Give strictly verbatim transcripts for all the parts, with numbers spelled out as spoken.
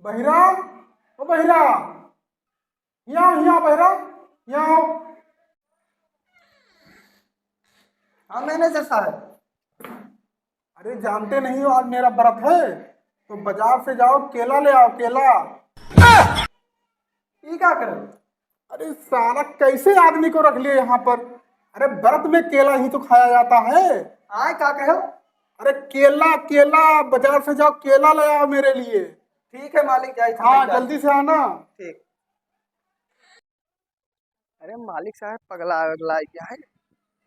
बहिरा, ओ बहिरा, हियाँ, हियाँ बहिरा, हियाँ आओ। हाँ मैनेजर साहब। अरे जानते नहीं हो, आज मेरा व्रत है, तो बाजार से जाओ, केला ले आओ, केला। ई का करे? अरे साला, कैसे आदमी को रख लिए यहाँ पर? अरे व्रत में केला ही तो खाया जाता है। आए, का कहो? अरे केला, केला, बाजार से जाओ, केला ले आओ मेरे लिए। ठीक है मालिक, जाई हाँ, समझ जल्दी से आना। ठीक। अरे मालिक साहब पगला वगला गया है,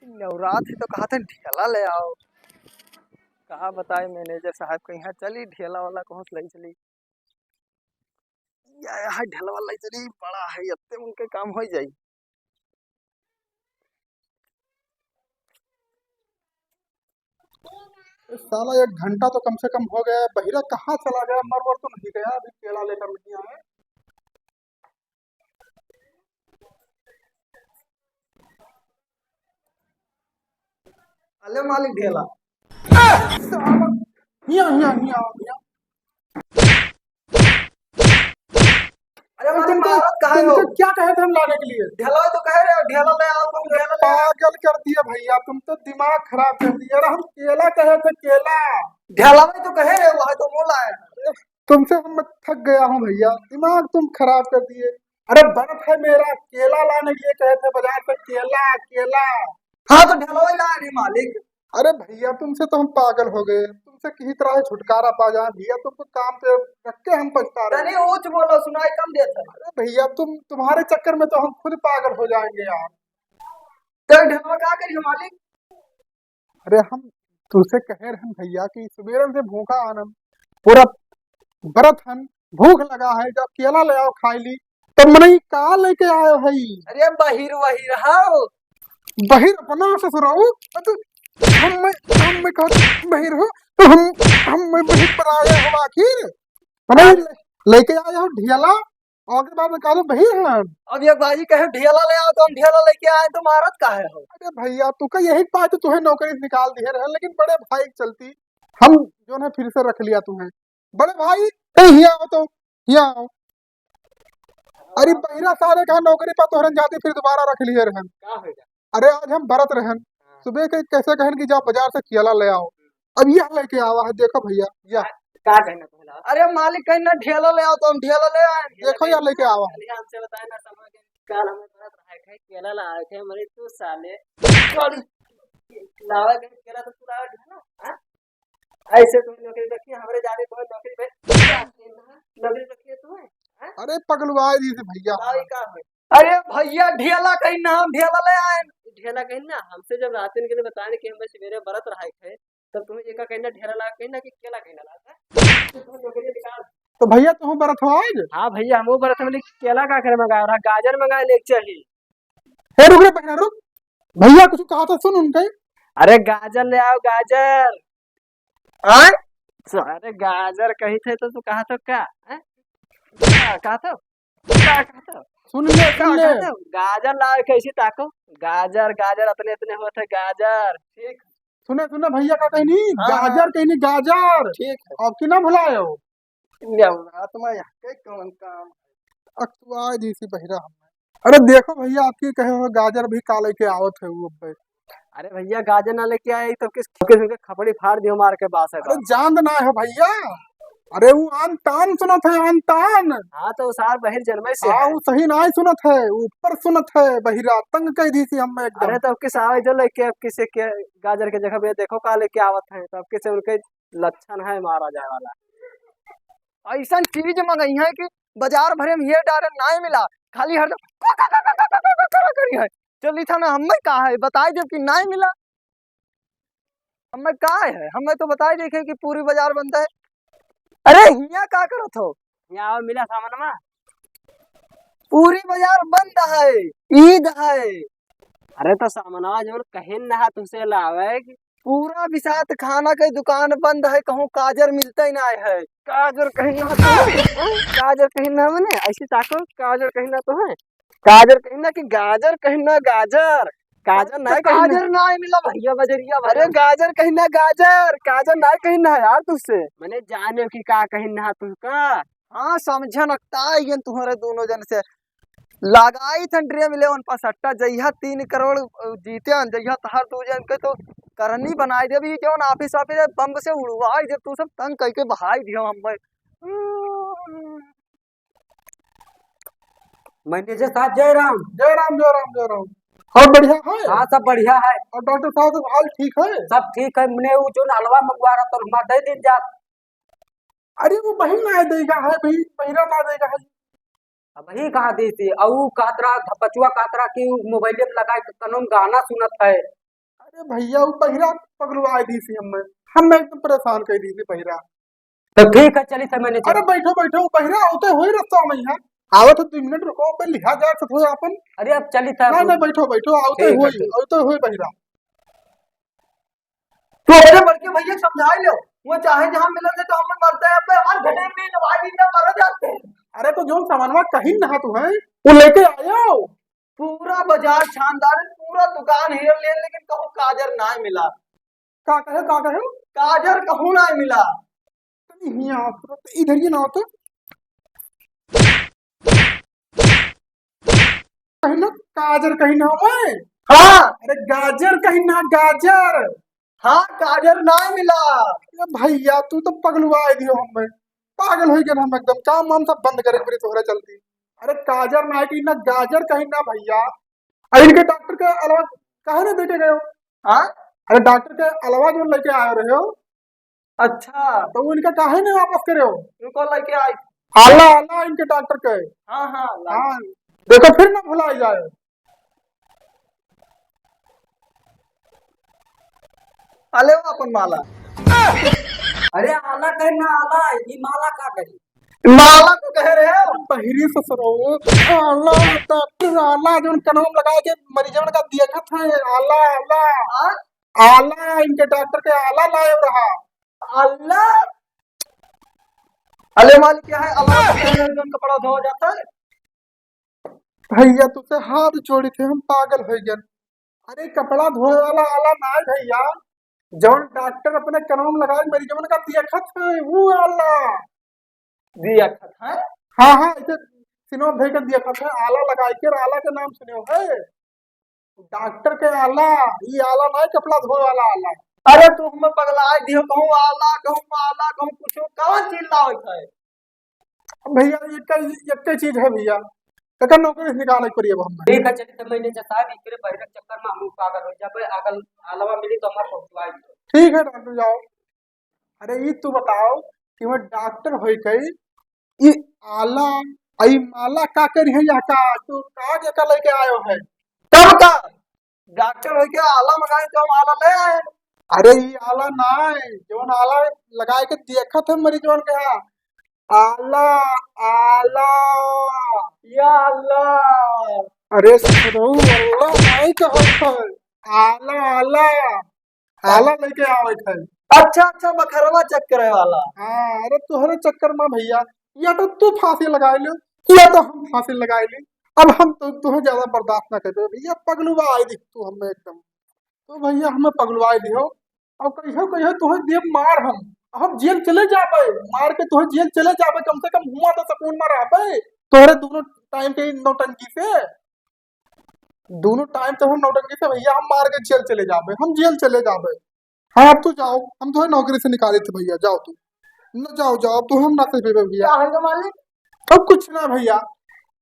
नवरात है तो कहा था ढेला ले आओ। कहा बताए मैनेजर साहब, कहीं चली ढेला वाला कहूँ से ले चली। या, या है ढेला वाला ले चली, बड़ा है, इतने उनके काम हो जाई। ए, साला एक घंटा तो कम से कम हो गया है, बहिरा कहाँ चला गया? मर वर तो नहीं गया, अभी केला लेकर नहीं आया। अले मालिक ढेला। हिया, हिया, हिया, हिया। अरे मालिक, तुमको, मारत काहे हो? तुमको क्या कहे थे हम लाने के लिए? ढेला तो कहे रहे हो, ढेला ले आओ, तुम ढेला ले आओ। पागल कर दिए भैया, तुम तो दिमाग खराब कर दिए। अरे हम केला कहे थे, केला। ढेला में तो कहे रहे, वह तो बोला है। तुमसे हम थक गया हूँ भैया, दिमाग तुम खराब कर दिए। अरे व्रत है मेरा, केला लाने के लिए कहे थे बाजार से, केला, केला। हाँ तो ढेला ही ला रही मालिक। अरे भैया, तुमसे तो हम पागल हो गए, तुमसे किसी तरह से छुटकारा पा जाए भैया, तुमको काम पे रख के हम पछता रहे हैं। तनी ऊंच बोलो, सुनाई कम देता है। अरे भैया, तुम, तुम्हारे चक्कर में तो हम खुद पागल हो जाएंगे यार। तो ढेला का करिए मालिक? अरे हम तुझसे कहे रहन भैया कि सुबेरन से भूखा आनन, पूरा बरत हन, भूख लगा है, जब केला ले आओ खाई ली, तब मनई का लेके आयो है? अरे बहिर वहिर हाओ। बहिर अपना ससुराऊ, अ तू हम मैं, हम मैं कहत बहिर हो, तो हम, हम मैं बहिर पर आया हो आखिर? मनई ले-, लेके आया हो ढेला, और के बाद में कहा तो बहिर है। अब ये बाजी कहे ढेला ले आओ तो हम ढेला लेके आए तो मारत काहे हो? अरे भैया, तू का यही बात तो तुम्हें नौकरी से निकाल दिए रहे, लेकिन बड़े भाई की चलती हम जो है फिर से रख लिया तुम्हें। बड़े भाई, ए, हिया आओ तो, हिया आओ। अरे बहिरा सारे कहा नौकरी पर तोहरन जाती फिर दोबारा रख लिए रहन। का हो गया? अरे आज हम बरत रहन, हाँ। सुबह के कैसे कहन कि जाओ बाजार से केला ले आओ, अब यह लेके आवा है, देखो भैया, यह। का कहना पहला? अरे मालिक कहना ढेला ले आओ तो हम ढेला ले आए। देखो यह लेके आवा है। अरे हमसे बताए ना, समय के काल हमें बरत रहा है, केला ला आए थे, मरे तू साले। लावा के केला तो पूरा ढेला, हाँ? ऐसे तो नौकरी रखी, हमरे जाने को नौकरी पे, नौकरी रखी है तू, हैं? अरे पगलवाए दी से भैया। भाई का है? अरे भैया, ढेला कहीं ना, हम ढेला ले आए। ढेला कहीं ना, हमसे जब रात दिन के लिए बताए कि हम सवेरे बरत रहा है, तब तुम्हें एका कहीं ना ढेला ला, कहीं ना कि केला कहीं ना ला, हैं? तो तुम नौकरी निकाल। तो भैया, तुम बरत हो आज? हाँ भैया, हम बरत हो, लेकिन केला का करे मंगाए, और गाजर मंगाए लेके चाहिए। हे रुक रे बहना, रुक। भैया कुछ कहा था, सुन उनके। अरे गाजर ले आओ, गाजर। आय? अरे गाजर कही थे तो तू कहा तो का? हैं? का कहा तो? का कहा तो? सुन ले, का सुन ले। कहा तो? गाजर लाओ, कैसे ताको? गाजर, गाजर अतने अतने होत है, गाजर। ठीक। सुने, सुने भैया का कहनी, हाँ, हाँ। गाजर कहनी, गाजर। ठीक है। अब की ना भुलायो। नवरात में यहाँ के कौन काम? अक तू आए जैसी बहिरा हम। अरे देखो भैया, आपकी कहे हुए गाजर भी का लेके आवत है वो अब्बे। अरे भैया, गाजर ना लेके आए तो किस, किस उनके खपड़ी फाड़ दियो मार के बास है अरे बास। जान ना है भैया, अरे वो आन तान सुनत है, आन तान। हाँ, तो सार बहिर जन्मे से हाँ, है। वो सही ना सुनत है, ऊपर सुनत है बहिरा, तंग कह दी थी हम एकदम। अरे तो किस आवे जो लेके, अब किसे के गाजर के जगह पे देखो का लेके आवत है, तो अब किसे उनके लक्षण है मारा जाए वाला। ऐसन चीज मंगई है कि बाजार भरे में ये डारे नाय मिला, खाली हरदम करी है। चली था ना, हमें का है, बताई देब कि नाय मिला। हमें का है, हमें तो बताई देखे कि पूरी बाजार बंद है। अरे हिया का करत हो? हिया आओ, मिला सामानमा। पूरी बाजार बंद है, ईद है। अरे तो सामानवा जौन कहिन ना तुसे लावे कि पूरा बिसात खाना के दुकान बंद है, कहूँ गाजर मिलते ही ना है। गाजर कहिन ना तो है। गाजर कहिन ना मने, ऐसे ताको, गाजर कहिन ना तो है। गाजर कहिन ना कि गाजर कहिन ना, गाजर। गाजर तो ना कहिन ना। गाजर ना मिला भैया बजरिया अरे भैया। गाजर कहिन ना, गाजर। गाजर ना कहिन ना यार तुझसे। मने जाने कि का कहिन ना तुझका। हाँ, समझन अकता आइयन तुहरे दोनों जन से। लगाई थन ड्रीम इलेवन पर सट्टा, जइहा तीन करोड़, अ, जीते हन, जइहा तहार दू जन के तो करनी बनाई देबी, जौन ऑफिस, ऑफिस बम से उड़वाई देब, तू सब तंग कइके बहाई दियो हम भाई। मैनेजर साहब, जय राम। जय राम, जय राम, जय राम। और बढ़िया है? हाँ, सब बढ़िया है। और डॉक्टर साहब, सब हाल ठीक है? सब ठीक है। मने वो जो अलवा मंगवा रहा था, हमारा दे दिन जा। अरे, वो बहिन ना देगा है, बहिन, बहिरा ना देगा है। अब वही कहा दी थी, और वो कहत रहा, बचवा कहत रहा कि वो मोबाइल में लगा के कनों गाना सुनत है। अरे भैया, वो बहिरा पगलवाए दी थी हमें, हमें एकदम परेशान कर दी थी बहिरा। तो ठीक है, चली था मैंने अरे बैठो, बैठो, बहिरा आवते होई रस्ता में यहाँ। आवत है, दो मिनट रुको, पे लिहा जाए तो थोड़ा अपन। अरे अब चली था। नहीं, नहीं, बैठो, बैठो, आवते ठीक है, होई, ठीक। आवते होई बहिरा। तो अरे बड़के भैया समझाई लो, वो चाहे जहाँ मिलल है तो हम मरते हैं, अब हमार घटे में नवाजी में मर जाते हैं। अरे तो जो सामानवा कहीं ना तू है, वो लेके आयो। पूरा बाजार छानदार, पूरा दुकान हेर लिए, लेकिन कहूँ काजर ना मिला। का कहे, का कहे? काजर कहूँ ना मिला। तनी हियाँ आओ तो, इधर ही ना आओ तो। कहीं ना काजर कहीं ना होए। हाँ। अरे गाजर कहीं ना, गाजर। हाँ, काजर ना मिला। अरे भैया, तू तो पगलुआ दियो हमें, पागल हो गए हम एकदम, काम वाम सब बंद करे पड़ी तोहरा चलती। अरे काजर ना कहीं ना, गाजर कहीं ना भैया। अरे इनके डॉक्टर के अलवा काहे ना देके गए हो? हाँ? अरे डॉक्टर के अलवा जो लेके आए रहे हो, अच्छा। तो वो इनका काहे नहीं वापस करे हो? रुको, लेके आई। आला, आला इनके डॉक्टर के। हाँ, हाँ, ला। हाँ, देखो फिर ना भुला जाए। आले वो अपन माला। अरे आला कहे ना आला, ये माला का करी? माला तो कह रहे हो। बहिरी ससुरो, आला, डॉक्टर आला, जो कनवा में लगा के मरीजन का देखत है, आला, आला। हाँ? आला, इनके डॉक्टर के आला लाए रहा। आला? अले मालिक, क्या है? आला का कपड़ा धोआ जाता है? भैया, तुझसे हाथ जोड़ी थे, हम पागल हो गए। अरे, कपड़ा धोए वाला आला ना है भैया, जौन डॉक्टर अपने कनवा में लगाए मरीजवन का देखत है, वो आला। देखत है? हाँ, हाँ, इसे सिनेमा देख के देखत है, आला लगाए के, आला के नाम सुने हो है? डॉक्टर के आला, ई आला ना है, कपड़ा धोए वाला आला। अरे, तू हमें पगला दियो, कहूँ आला, कहूँ माला, कहूँ कुछ, कौन चिल्लावत है? भैया, एक, एक चीज है भैया, एकर नौकरी से निकाले के पड़ी अब हमें। ठीक है, चलिए, तो मैनेजर साहब, एकरे बहिरक चक्कर में हम पागल हो जाबे, अगर आलवा मिली तो हमार पहुंचवाई दो। ठीक है डॉक्टर, जाओ। अरे, ई तू बताओ कि वो डॉक्टर होई कई, ई आला, ई माला का करी है यहाँ का? तू का जेका लेके आयो है? तब का? डॉक्टर होके आला मंगाए तो हम आला ले आए। अरे ई आला ना है, जौन आला लगाए के देखत है मरीजवन के यहाँ। आला, आला। या अल्लाह। अरे सुनो, अल्लाह नहीं कहत है। आला, आला। आला लेके आवे है। अच्छा, अच्छा, बखरवा चेक करे वाला। हाँ, अरे तोहरे चक्कर में भैया, या तो तू फांसी लगाए लो, या तो हम फांसी लगाए ली। अब हम तो तुहे ज्यादा बर्दाश्त ना कर पाए भैया, पगलुआ आई दिख तू हमें एकदम। तो भैया हमें पगलुआ दिहो, और कहियो कहियो तुहे देब मार हम, हम जेल चले जाबे, मार के तुहे जेल चले जाबे, कम से कम हुआ तो सुकून में रहबे। तोहरे दोनों टाइम के नौटंकी से, दोनों टाइम तो हम नौटंकी से भैया, हम मार के जेल चले जाबे, हम जेल चले जाबे। हाँ, अब तू जाओ, हम तुम्हें नौकरी से निकाले थे भैया, जाओ तू। न जाओ, जाओ, अब तो हम ना कर पेबे भैया। का होगा मालिक? अब कुछ ना भैया,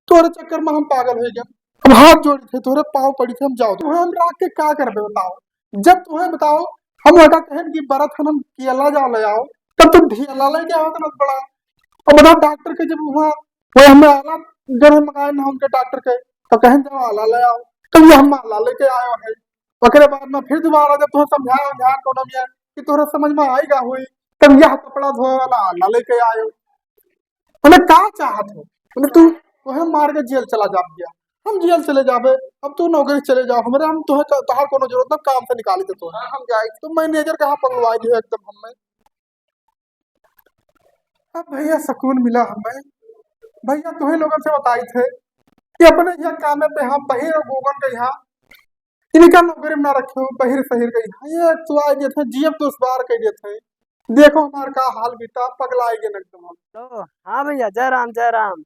तोरे चक्कर में हम पागल हो गए। अब हाथ जोड़ी थे, तोरे पाँव पड़ी थे, हम जाओ। तुम्हें हम राख के का करबे बताओ? जब तुम्हें बताओ, हम लगा कहन कि बरत हन हम केला जाओ ले आओ, तब तुम ढेला लेके आओ इतना बड़ा। अब बताओ डॉक्टर के जब हुआ, वो हमें आला घर में मकान ना उनके डॉक्टर के, तो कहन जाओ आला ले आओ, तब ये हम आला लेके आयो है। ओकरे बाद में फिर दोबारा जब तुम्हें समझाया, ध्यान कोनो में कि तोहरा समझ में आएगा हुई, तब यह कपड़ा धोए वाला आला लेके आयो। मैंने का चाहत हो? मैंने तू, तोहे मार के जेल चला जा भैया, हम जेल चले जाबे, अब तू नौकरी चले जाओ, हमारे हम तोहे, तोहार कोनो जरूरत ना, काम से निकाली दे तोहे। हाँ, हम जाए। तो मैनेजर कहाँ पगलवाई दियो एकदम हमें। अब भैया सुकून मिला हमें। भैया तुम्हें लोगन से बताई थे कि अपने यह काम पे हम बहिर और गोगन के यहाँ इनका नौकरी में ना रखे हो, बहिर सहिर के यहाँ। ये तो आ गए थे, जीएफ दोस्त बाहर कह गए थे। देखो हमार का हाल बेटा, पगलाइ गए एकदम हम। लो, हाँ भइया, जय राम, जय राम।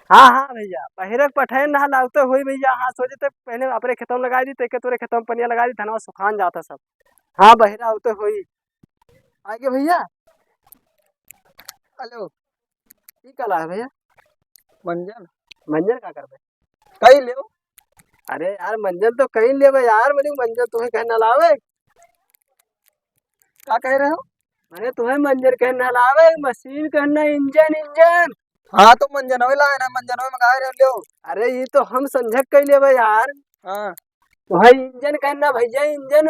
हाँ, हाँ भइया, बहिरे क पठइन नहलावते होई भइया, हाँ, सोचे ते पहिले अपने खेतवा में लगाइ दी, तेके तोरे खेतवा में पनिया लगाइ दी, धनवा सुखान जाता सब। हाँ, बहिरे आवते होई। आगे भइया। हेलो, ई का लाए भइया? मंजन। मंजन का करबे? कई लेव। अरे यार, मंजन तो कई लेबे यार, मने मंजन तुहे कहे ना लावे। का कह रहे हो? मने तुहे मंजन कहे ना लावे, मशीन कहना इंजन, इंजन। हाँ, तो मंजनवे लाए ना, मंजनवे मंगाए रहे लेव। अरे, ई तो हम समझक कई लेबे यार। हाँ। तुहे इंजन कहना भइया, इंजन।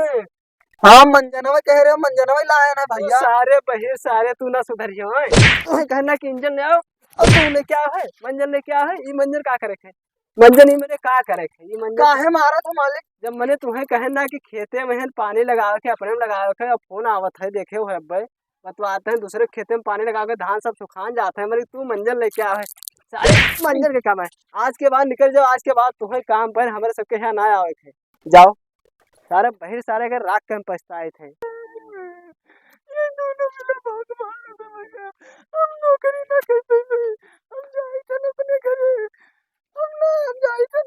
हाँ, मंजनवे कह रहे हो, मंजनवे लाए ना भइया। सारे बहिर, सारे तू ना सुधरियो, हैं? तुहे कहना कि इंजन ले आओ, और तू लेके आओ है, मंजन लेके आओ है, ई मंजन का करे है? मंजन ई मने का करे है? ई मंजन काहे मारत हो मालिक? जब मने तुहे कहे ना कि खेते में है पानी लगावे के, अपने में लगावे के, अब फोन आवत है, देखे हो अब्बे, बतवाते हैं, दूसरे खेते में पानी लगावे के, धान सब सुखान जाते हैं, मने तू मंजन लेके आओ है। सारे मंजन के काम है, आज के बाद निकल जाओ, आज के बाद तुहे काम पर हमरे सबके यहाँ ना आवे के। जाओ, सारे बहिर सारे के राख के हम पछताए थे। ये दोनों मिले बहुत मार देते भइया। हम नौकरी ना करते थे, हम जाए थे अपने घरे, हम ना, हम जाए थे